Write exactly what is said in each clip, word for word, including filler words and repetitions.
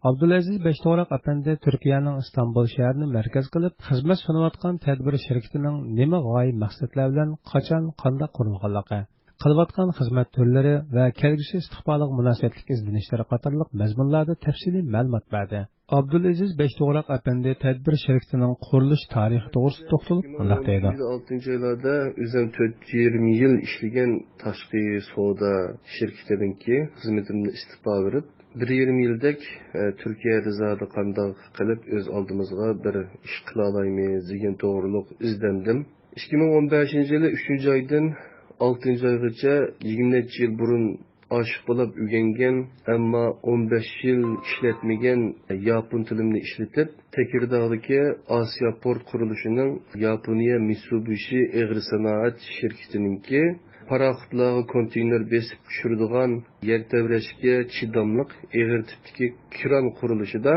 ئابدۇلئەزىز بەشتوغراق ئەپەندى تۈركىيەنىڭ ئىستانبۇل شەھىرىنى مەركەز قىلىپ خىزمەت سۇنۇۋاتقان تەدبىر شىركىتىنىڭ نېمە غايە مەقسەتلەر بىلەن، قاچان، قانداق قۇرۇلغانلىقى، قىلىۋاتقان خىزمەت تۈرلىرى ۋە كەلگۈسى ئىستىقبالىغا مۇناسىۋەتلىك ئىزدىنىشلىرى قاتارلىق مەزمۇنلاردا تەپسىلىي مەلۇمات بەردى. ئابدۇلئەزىز بەشتوغراق ئەپەندى تەدبىر شىركىتىنىڭ قۇرۇلۇش تارىخى توغرىسىدا توختىلىپ مۇنداق دەيدۇ. ئىككى مىڭ ئون بەشىنچى يىلى ئالتىنچى ئايلاردا ئۆزۈم تۆت يېرىم يىل ئىشلىگەن تاشقى سودا شىركىتىدىنكى خىزمىتىمدىن ئىستېپا بېرىپ، بىر يېرىم يىلدەك، ئە، تۈركىيەدە زادى قانداق قىلىپ ئۆز ئالدىمىزغا بىر ئىش قىلالايمىز دېگەن توغرۇلۇق ئىزدەندىم. ئىككى مىڭ ئون بەشىنچى يىلى ئۈچىنچى ئايدىن ئالتىنچى ئايغىچە يىگىرمە نەچچە يىل بۇرۇن ئاشىق بولاپ ئۆگەنگەن، ئەمما ئون بەش يىل ئىشلەتمىگەن ياپون تىلىمنى ئىشلىتىپ، تېكىرداغدىكى ئاسىيا پورت قۇرۇلۇشىنىڭ ياپونىيە مىتسۇبىشى ئېغىر سانائەت شىركىتىنىڭكى پاراخوتلارغا كونتېينېر بېسىپ چۈشۈرىدىغان يەر تەۋرەشكە چىداملىق ئېغىر تىپتىكى كران قۇرۇلۇشىدا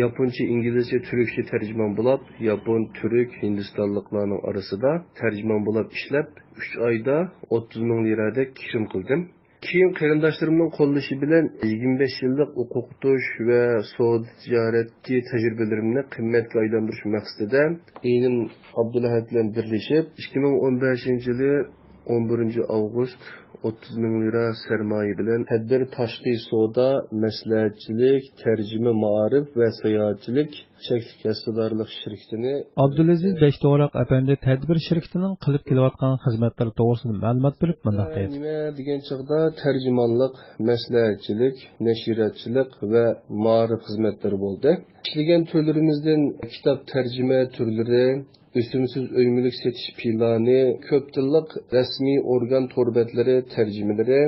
ياپونچە، ئىنگلىزچە، تۈركچە تەرجىمان بولاپ، ياپون، تۈرك، ھىندىستانلىقلارنىڭ ئارىسىدا تەرجىمان بولاپ ئىشلەپ، ئۈچ ئايدا ئوتتۇز مىڭ لىرادەك كىرىم قىلدىم. كېيىن قېرىنداشلىرىمنىڭ قوللىشى بىلەن يىگىرمە بەش يىللىق ئوقۇتۇش ۋە سودا تىجارەتتىكى تەجرىبىلىرىمنى قىممەتكە ئايلاندۇرۇش مەقسىتىدە ئىنىم ئابدۇلئەھەد بىلەن بىرلىشىپ، ئىككى مىڭ ئون بەشىنچى يىلى ئون بىرىنچى ئاۋغۇست ئوتتۇز مىڭ لىرا سەرمايە بىلەن تەدبىر تاشقى سودا، مەسلىھەتچىلىك، تەرجىمە، مائارىپ ۋە ساياھەتچىلىك چەكلىك ھەسسىدارلىق شىركىتىنى ئابدۇلئەزىز بەشتوغراق ئەپەندى تەدبىر شىركىتىنىڭ قىلىپ كېلىۋاتقان خىزمەتلىرى توغرىسىدا مەلۇمات بېرىپ مۇنداق دەيدۇ. نېمە دېگەن چاغدا تەرجىمانلىق، مەسلىھەتچىلىك، نەشرىياتچىلىق ۋە مائارىپ خىزمەتلىرى بولدى. ئىشلىگەن تۈرلىرىمىزدىن كىتاب تەرجىمە تۈرلىرى، ئۆسۈمسىز ئۆي-مۈلۈك سېتىش پىلانى، كۆپ تىللىق رەسمىي ئورگان تور بەتلىرى تەرجىمىلىرى،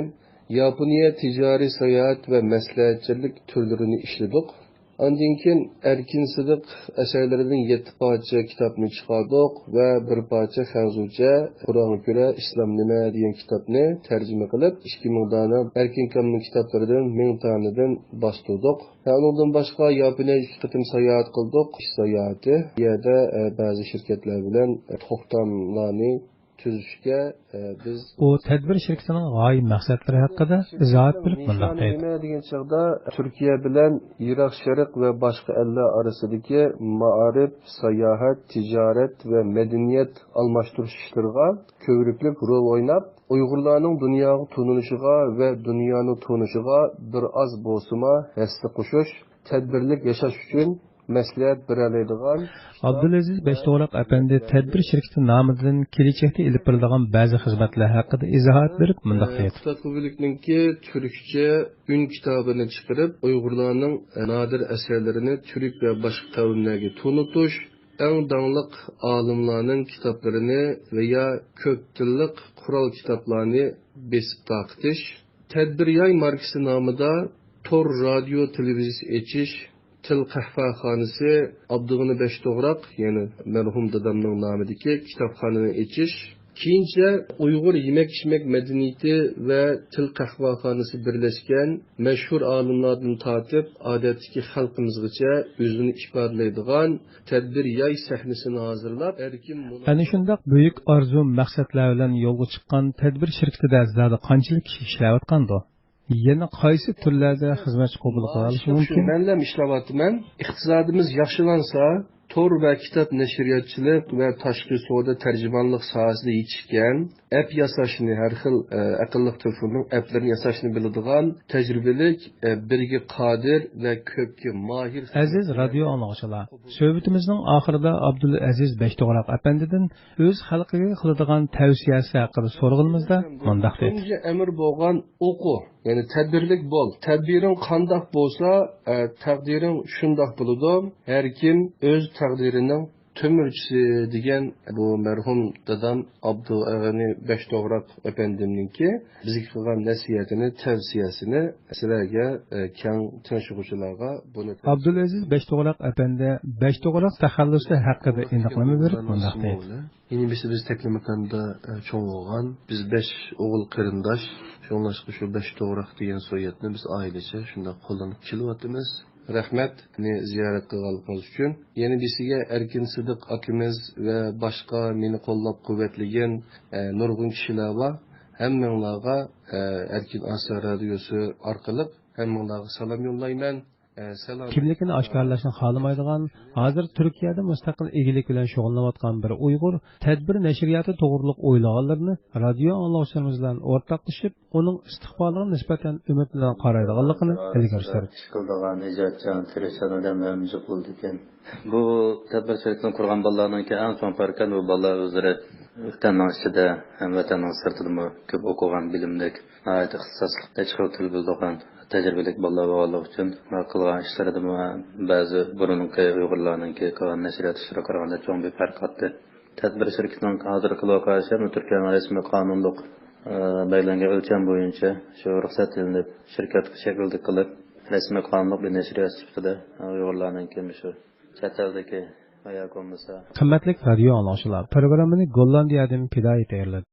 ياپونىيە تىجارىي ساياھەت ۋە مەسلىھەتچىلىك تۈرلىرىنى ئىشلىدۇق. ئاندىن كېيىن ئەركىن سىدىق ئەسەرلىرىدىن يەتتە پارچە كىتابنى چىقاردۇق ۋە بىر پارچە خەنزۇچە قۇرئانغا كۆرە ئىسلام نېمە دېگەن كىتابنى تەرجىمە قىلىپ، ئىككى مىڭ دانە ئەركىن كامنىڭ كىتابلىرىدىن مىڭ دانىدىن باستۇردۇق. ۋە ئۇنىڭدىن باشقا ياپونىيەگە ئىككى قېتىم ساياھەت قىلدۇق. ئىش ساياھىتى. بۇ يەردە، ئە، بەزى شىركەتلەر بىلەن، ئە، توختاملارنى تۈزۈشكە، ئە، بىز ئۇ تەدبىر شىركىتىنىڭ غايە مەقسەتلىرى ھەققىدە ئىزاھات بېرىپ مۇنداق دەيدۇ. نىشانى نېمە دېگەن چاغدا، تۈركىيە بىلەن ئىراق شەرق ۋە باشقا ئەللەر ئارىسىدىكى مائارىپ، ساياھەت، تىجارەت ۋە مەدەنىيەت ئالماشتۇرۇش ئىشلىرىغا كۆۋرۈكلۈك رول ئويناپ، ئۇيغۇرلارنىڭ دۇنياغا تونۇلۇشىغا ۋە دۇنيانى تونۇشىغا بىر ئاز بولسىمۇ ھەسسە قوشۇش، تەدبىرلىك ياشاش ئۈچۈن مەسلىھەت بېرەلەيدىغان. ئابدۇلئەزىز بەشتوغراق ئەپەندى تەدبىر شىركىتى نامىدىن كېلىچەكتە ئېلىپ بېرىلىدىغان بەزى خىزمەتلەر ھەققىدە ئىزاھات بېرىپ مۇنداق دەيدۇ. كۇتادغۇ بۆلىكىنىڭكى تۈركچە ئۈن كىتابىنى چىقىرىپ، ئۇيغۇرلارنىڭ نادىر ئەسەرلىرىنى تۈرك ۋە باشقا قەۋملەرگە تونۇتۇش، ئەڭ داڭلىق ئالىملارنىڭ كىتابلىرىنى ۋە يا كۆپ تىللىق قورال كىتابلارنى بېسىپ تارقىتىش، تەدبىر ياي ماركىسى نامىدا تور رادىيو تېلېۋىزىيىسى ئېچىش، تىل قەھۋەخانىسى ئابدۇغېنى بەشتوغراق، يەنى مەرھۇم دادامنىڭ نامىدىكى كىتابخانىنى ئېچىش، كېيىنچە ئۇيغۇر يېمەك-ئىچمەك مەدەنىيىتى ۋە تىل قەھۋەخانىسى بىرلەشكەن مەشھۇر ئالىملاردىن تارتىپ، ئادەتتىكى خەلقىمىزغىچە ئۆزىنى ئىپادىلەيدىغان تەدبىر ياي سەھنىسىنى ھازىرلاپ، ئەركىن مۇلا- ئەنە شۇنداق بۈيۈك ئارزۇ مەقسەتلەر بىلەن يولغا چىققان تەدبىر شىركىتىدە زادى قانچىلىك كىشى ئىشلەۋاتقاندۇ؟ يەنە قايسى تۈرلەردە خىزمەتچى قوبۇل قىلىش مۇمكىن؟ مەنلەم ئىشلەۋاتىمەن. ئىقتىسادىمىز ياخشىلانسا، تور ۋە كىتاب نەشرىياتچىلىق ۋە تاشقى سودا تەرجىمانلىق ساھەسىدە يېتىشكەن، ئەپ ياساشنى، ھەر خىل، ئە، ئەقىللىق تېلېفوننىڭ ئەپلىرىنى ياساشنى بىلىدىغان تەجرىبىلىك، ئە، بىرگە قادىر ۋە كۆپكە ماھىر ئەزىز رادىيو ئاڭلىغۇچىلار، سۆھبىتىمىزنىڭ ئاخىرىدا ئابدۇلئەزىز بەشتوغراق ئەپەندىدىن ئۆز خەلقىگە قىلىدىغان تەۋسىيەسى ھەققىدە سورىغىنىمىزدا مۇنداق دېدى. تۇنجى ئەمىر بولغان ئوقۇ، يەنى تەدبىرلىك بول. تەدبىرىڭ قانداق بولسا، ئە، تەقدىرىڭ شۇنداق بولىدۇ. ھەر كىم ئۆز تەقدىرىنىڭ تۆمۈرچىسى دېگەن بۇ مەرھۇم دادام ئابدۇغېنى بەشتوغراق ئەپەندىمنىڭكى بىزگە قىلغان نەسىھەتىنى، تەۋسىيەسىنى سىلەرگە، ئە، كەڭ تىڭشىغۇچىلارغا بۇنى. ئابدۇلئەزىز بەشتوغراق ئەپەندى بەشتوغراق تەخەللۇسى ھەققىدە ئېنىقلىما بېرىپ مۇنداق دېدى. يەنە بىرسى بىز تەكلىماكاندا، ئە، چوڭ بولغان. بىز بەش ئوغۇل قېرىنداش. شۇڭلاشقا شۇ بەشتوغراق دېگەن سوياتنى بىز ئائىلىچە شۇنداق قوللىنىپ كېلىۋاتىمىز. رەھمەت، مېنى زىيارەت قىلغانلىقىڭىز ئۈچۈن. يەنە بىرسىگە ئەركىن سىدىق ئاكىمىز ۋە باشقا مېنى قوللاپ قۇۋۋەتلىگەن، ئە، نۇرغۇن كىشىلەر بار. ھەممىڭلارغا، ئە، ئەركىن ئاسىيا رادىيوسى ئارقىلىق ھەممىڭلارغا سالام يوللايمەن. كىملىكىنى ئاشكارىلاشنى خالىمايدىغان، ھازىر تۈركىيەدە مۇستەقىل ئىگىلىك بىلەن شۇغۇللىنىۋاتقان بىر ئۇيغۇر تەدبىر نەشرىياتى توغرۇلۇق ئويلىغانلىرىنى رادىيو ئاڭلىغۇچىلىرىمىز بىلەن ئورتاقلىشىپ، ئۇنىڭ ئىستىقبالىغا نىسبەتەن ئۈمىد بىلەن قارايدىغانلىقىنى ئىلگىرى سۈردى. ئىش قىلىدىغان ئىجادچان، تىرىشچان ئادەملەرمۇ جىق بولىدىكەن. بۇ تەدبىر شىركىتىنى قۇرغان بالىلارنىڭكى ئەڭ چوڭ پەرقى بۇ بالىلار ئۆزلىرى ۋەتەننىڭ ئىچىدە ھەم ۋەتەننىڭ سىرتىدىمۇ كۆپ ئوقۇغان، بىلىملىك، ناھايىتى ئىختىساسلىق، نەچچە خىل تىل بىلىدىغان، تەجرىبىلىك بالىلار بولغانلىقى ئۈچۈن قىلغان ئىشلىرىدىمۇ بەزى بۇرۇنقى ئۇيغۇرلارنىڭكى قىلغان نەشرىيات ئىشلىرىغا قارىغاندا چوڭ بىر پەرق ئاتتى. تەدبىر شىركىتىنىڭ ھازىرقى ۋەقەسى تۈركىيەنىڭ رەسمىي قانۇنلۇق، ئە، بەلگىلەنگەن ئۆلچەم بويىچە شۇ رۇخسەت ئېلىنىپ، شىركەت شەكلىدە قىلىپ، رەسمىي قانۇنلۇق بىر نەشرىيات سۈپىتىدە ئۇيغۇرلارنىڭكى مۇشۇ چەت ئەلدىكى ۋە ياكى بولمىسا قىممەتلىك رادىيو ئاڭلىغۇچىلار، پروگراممىنى گوللاندىيەدىن پىدائىي تەييارلىدى.